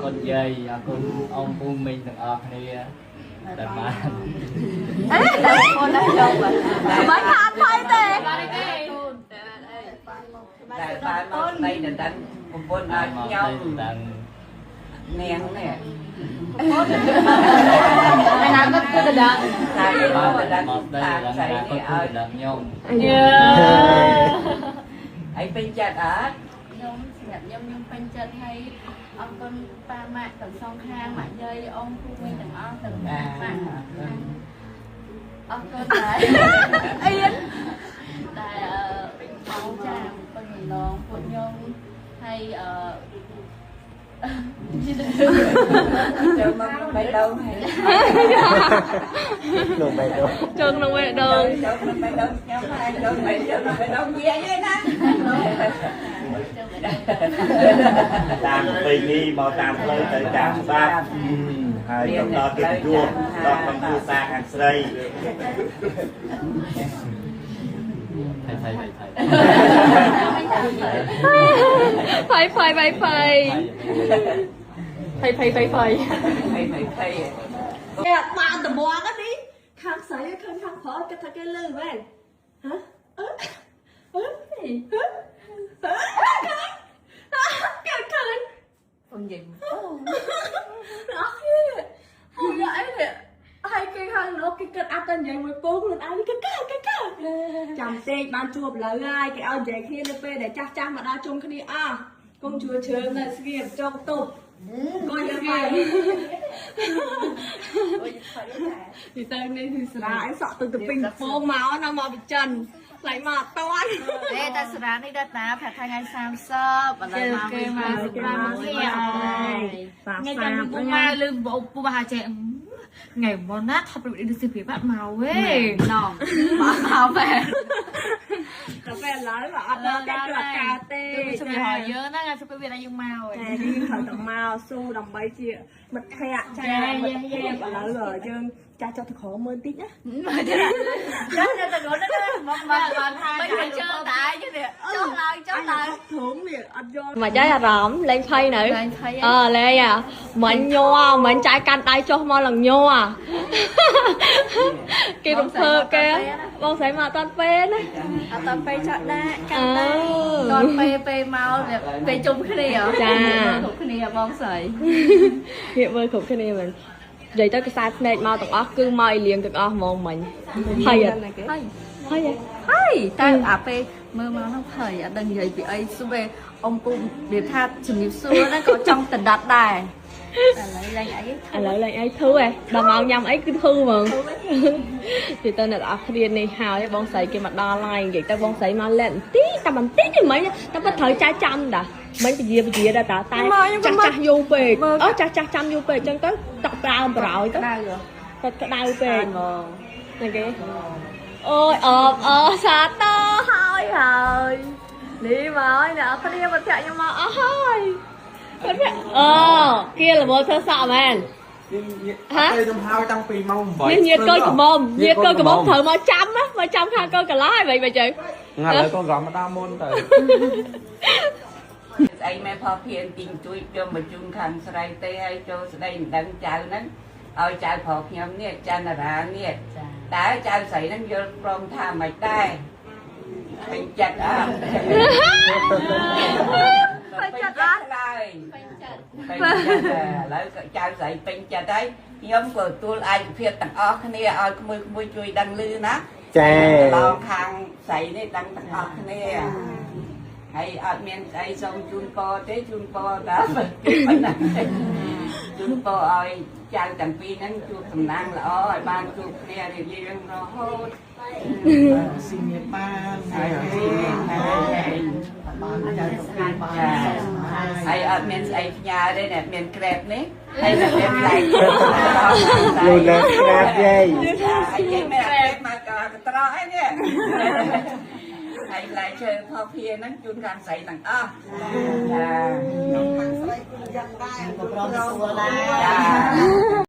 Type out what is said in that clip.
គុណយាយអរគុណអង្គពូមីងទាំងអស់គ្នាដែលបាន អូនដល់យកបាទ មិនថាអត់ភ័យទេ ដែលបានមកស្ដីដណ្ដឹងប្រពន្ធឲ្យខ្ញុំ ដឹង នាងនេះ អនាគតគឺដណ្ដឹង ថា បាន មកដណ្ដឹង មកស្ដី ខាង ដឹង ស្រី អនាគត នេះឲ្យ គឺដឹងខ្ញុំ យេ ហើយពេញចិត្តអត់ ខ្ញុំសម្រាប់ខ្ញុំខ្ញុំពេញចិត្តហើយអរគុណប៉ាម៉ាក់ទាំងសងខាងម៉ាក់យាយអ៊ំពូមីងទាំងអស់ទាំងម៉ាក់ខាងអរគុណដែរ អៀន ដែលអឺចាពេញម្ដងពួកខ្ញុំហើយអឺ ចូលមកបេះដូងហើយ ក្នុងបេះដូង ចូលក្នុងបេះដូង ចូលក្នុងបេះដូងខ្ញុំហើយចូលបេះចូលក្នុងបេះដូងយាយឯណា តាមពេលនេះមកតាមផ្លូវទៅតាមច្បាប់ហើយទៅដល់កិត្តិយសដល់ក្នុងគ្រួសារខាងស្រី ថៃថៃថៃថៃ ភ័យភ័យភ័យភ័យភ័យភ័យភ័យភ័យ ហើយហើយហើយ គេអត់បានតំងនេះខាងស្រីឃើញខាងប្រុសគិតថាគេលឺមែនហ៎អឺអឺគេឃើញ ខ្ញុំនិយាយ អូអស់គេអូយអីនេះហើយគេខាងលោកគេគិតអត់តែនិយាយមួយពូខ្លួនឯងគេកើគេកើចាំពេកបានជួបឥឡូវហើយគេឲ្យនិយាយគ្នានៅពេលដែលចាស់ចាស់មកដល់ជុំគ្នាអស់កុំជួជើងនៅស្ងៀមចុកទប់កុំស្ងៀម ពីទៅនេះគឺស្រាអីសក់ទៅទៅពេញពងមកណាមកពីចិនខ្លាញ់មកអត់តាន់ ទេតែសារ៉ានេះដល់តាប្រាប់ថាថ្ងៃ30ឥឡូវមក គេមក គេមក ថ្ងៃ ថ្ងៃ ចាំពូម៉ែលឺពូម៉ែចេះថ្ងៃមុនណាថប់ពីឌីស៊ីពីបាត់មកវេ ណងមកមកបែ ដល់ពេលឥឡូវអត់ដល់តែគឺអត់កើតទេ គឺជំនឿយើងណាថ្ងៃសុខវាដល់យើងមក តែយើងត្រូវតែមកស៊ូដើម្បីជាមិត្តភ័ក្តិចាមិត្តភាពឥឡូវយើងចាស់ចុះទៅក្រោមមើលតិចណា មកទៀតចាទៅងត់ទៅមកមកបានថាមិនឃើញជើងតែឯងនេះចុះឡើងចុះឡើង ធំនេះអត់យល់មកយាយអារម្មណ៍លេងភ័យនៅ លេងភ័យ អឺលេងអាមិញញ័រមិញចាយកាន់ដៃចុះមកឡើងញ័រគេរំភើបគេបងស្រីមកអត់តាន់ពេលណា អត់តពេលចောက်ដាក់កាន់ អឺ ដៃតន់ពេលពេលមកពេលជុំគ្នាគ្រប់គ្នាបងស្រី ងាកមើលគ្រប់គ្នាមែននិយាយទៅខ្សែភ្នែកមកទាំងអស់គឺមកឲ្យលៀងទាំងអស់ហ្មងមិញភ័យអត់ ហើយ ភ័យអត់ ហើយតែអាពេលមើលមកហ្នឹងភ័យអត់ដឹងនិយាយពីអីស្វេអ៊ំពូនិយាយថាជំរាបសួរហ្នឹងក៏ចង់ដណ្ដប់ដែរឥឡូវឡើងអី ឥឡូវឡើងអីធូរឯងដល់មកញ៉ាំអីគឺធូរហ្មងនិយាយទៅអ្នកទាំងអស់គ្នានេះហើយបងស្រីគេមកដល់ហើយនិយាយទៅបងស្រីមកលែនបន្តិចតែបន្តិចទេមិញតែប៉ុតត្រូវចាយចាំតាមិញពជាពជាដែរតាតែចាស់ចាស់យូរពេកអូចាស់ចាស់ចាំយូរពេកអញ្ចឹងទៅតក់ប្រើប្រោយទៅ ក្តៅហ៎ តែក្តៅពេក ហ្មង ណាគេអូយអបអសាតហើយហើយនេះមកហើយអ្នកគ្នាមិត្តភក្តិខ្ញុំមកអស់ហើយមិត្តភក្តិអូគេរវល់ធ្វើសក់មែន ហ៎ ទៅខ្ញុំហើយតាំងពីម៉ោង8 នេះញៀតកូនកំមុំញៀតកូនកំមុំត្រូវមកចាំណាមកចាំខាងកូនកន្លោះហើយមិនចឹង ថ្ងៃឥឡូវកូនកំមកដល់មុនទៅ ស្អីម៉ែផភានទីងជួយយកមកជូនខាងស្រីទេហើយចូលស្ដីមិនដឹងចៅហ្នឹងឲ្យចៅប្រុសខ្ញុំនេះចន្ទរានេះតើចៅស្រីហ្នឹងយល់ព្រមថាមិនដែរពេញចិត្តអត់ ពេញចិត្តអត់ ឡើយពេញចិត្តពេញចិត្តឥឡូវក៏ចៅស្រីពេញចិត្តហើយខ្ញុំក៏ទទួលឯកភាពទាំងអស់គ្នាឲ្យក្មួយក្មួយជួយដឹងឮណា ចា ឡងខាងស្រីនេះដឹងទាំងអស់គ្នាហើយអត់មានស្អីសូមជូនពរទេជូនពរតាប៉ុណ្ណាជូនពរឲ្យចៅទាំងពីរហ្នឹងជួបសំណាងល្អឲ្យបានជួបគ្នារៀងរហូត ស៊ីមានបាន ហើយស៊ីមានហើយ បានចៅសុខបាន ហើយអត់មានស្អីផ្ញើទេអ្នកមានក្រេបនេះហើយអ្នកមានផ្លែ លូលើក្រាបយាយ ហើយគេមានក្រេបមកកត្រកអីនេះហើយផ្លែឈើផភាហ្នឹងជូនខាងស្រីទាំងអស់ចា ខាងស្រីគឺយ៉ាងដែរ ព្រមទទួលដែរចា